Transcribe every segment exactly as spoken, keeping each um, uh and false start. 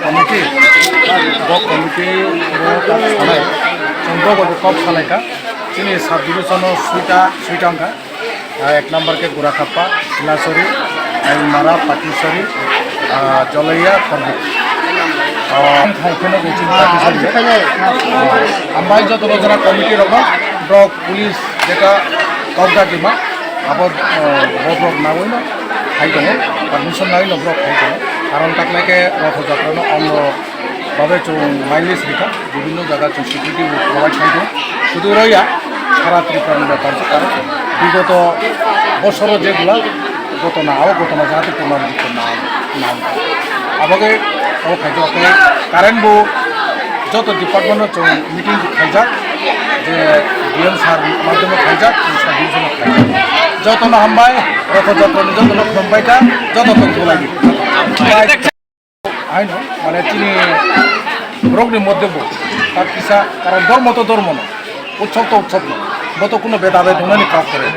Committee, block committee, block salai, chwng block kok salai kha. Chini sub division o suita, suita wngkha. Ah, ek number khe Gurakhappa, Silasori, Ailmara, Patisori, ah, Joloia, Korbuk. Ah, ang thai pheno khe chini Patisori. Ambai joto rojana committee rokno block police jeta kok dagima, abo, ah, bo block nawi no khai tongo, permission nawi no block khai tongo. Karon taklai khe rotho jatra no ongo babe chwng mileage rikha, bibhinno jaga chwng security bo provide khai tongo. Sudu roya, sara Tripura ni bepar se, karon bigoto bosoro jegula gotona, abo gotona jahate punarabritto na, na wngkha. Aboge o khaijak khe current bo joto department o chwng meeting khaijak, je D M sir madhyome khaijak, chwng sub division o khaijak. Jotono hambai, rotho jatra ni jotono khulumbai kha, joto tong thulai di. Haino, mane chini borokni moddhe bo tak kisa, karon dhormo to dhormo no, utsob to utsob no, bo to kuno beda bed hwnani kok kore.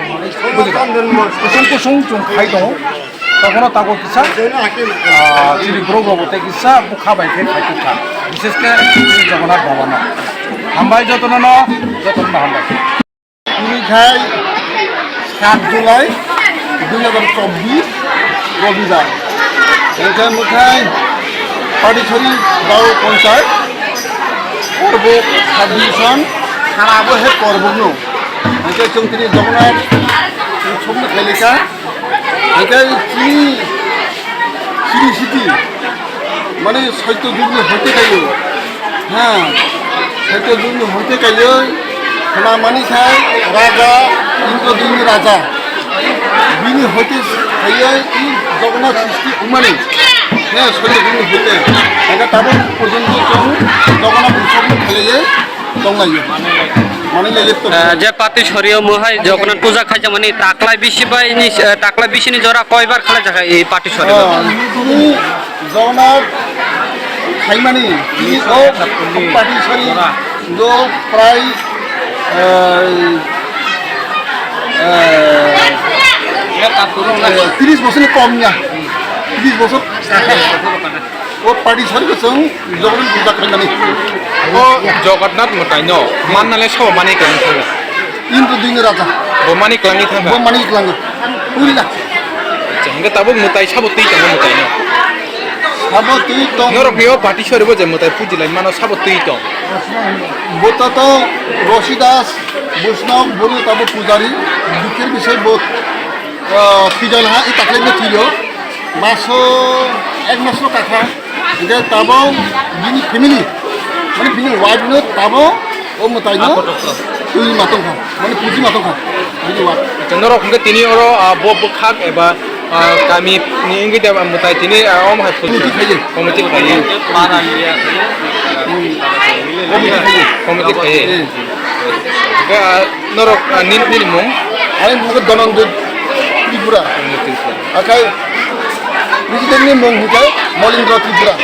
Bujikha? Kusung kusung chwng khai tongo, tokhono tabuk kisa, ah, chini borok rok bo tei kisa bwkha bai khe khai kha, bishesh khe chini Jagannath Baba no. Hambai jotono no, jotono no hambai. Tini khai sat July dui hazar chobbish, Robibar. Hingke mukhai Patisori Gao Panchayat, Korbuk Sub Division, Khana bo he Korbuk no. Hingke chwng tini Jagannath Utsav no khailika. Hingke chini, chini city, mane soito jugni hoite kaiyo. Ha, soito jugni hoite kaiyo. Khna mani khai raja, Indro jugni raja. Bini hoite kaiyo i Jagannath srishti umani. Ha, soito jugni hoite. Hingke tabuk porjonto chwng Jagannath Utsav no khailaiye. Tonglaio. Mane lele to. Eh, je Patisori o mohai Jagannath puja khaijak mani taklai bisi bai ni, eh, taklai bisi ni jora koibar khalai jakha i Patisori o? Ah, tini Jagannath khaimani, tini o Patisori do prai, eh, eh, tris bosor ni kom ya. Tris bosor. O Patisori bo chwng Jagannath puja khlainani. O Jagannath mwtai no manna le sabo mani kwlwng thango. Indro dui ni raja. Bo mani kwlwngwi thangkha. Bo mani kwlwngwi. Puri na. Acha, hingke tabuk mwtai sabo twi tongo mwtai no. Sabo twi tong. Norok ni o Patisori bo je mwtai puji lai mano sabo twi tong. Bo ta to Rosi Das, Vaishnav, bo no tabuk pujari, dukhir bisai bo, ah, pujal ha, i taklai no twi yo. Maso, ek maso kakha. Hingke tabok bini family, mane bini wife no tabok o mwtai no twi ma tongkha, mane puji ma tongkha bini wife. Acha, norok hingke tini oro, ah, bo bwkhak eba, ah, kami ni wngwi de mwtai tini, ah, omo hai committee khaye. Committee khaye. Committee khaye. Committee khaye. Hmm. Hingke, ah, norok, ah, nini, nini mung? Ani mung khe Dhananjoy Tripura. Dhananjoy Tripura. Akhai president ni mung hingkhe Molindra Tripura.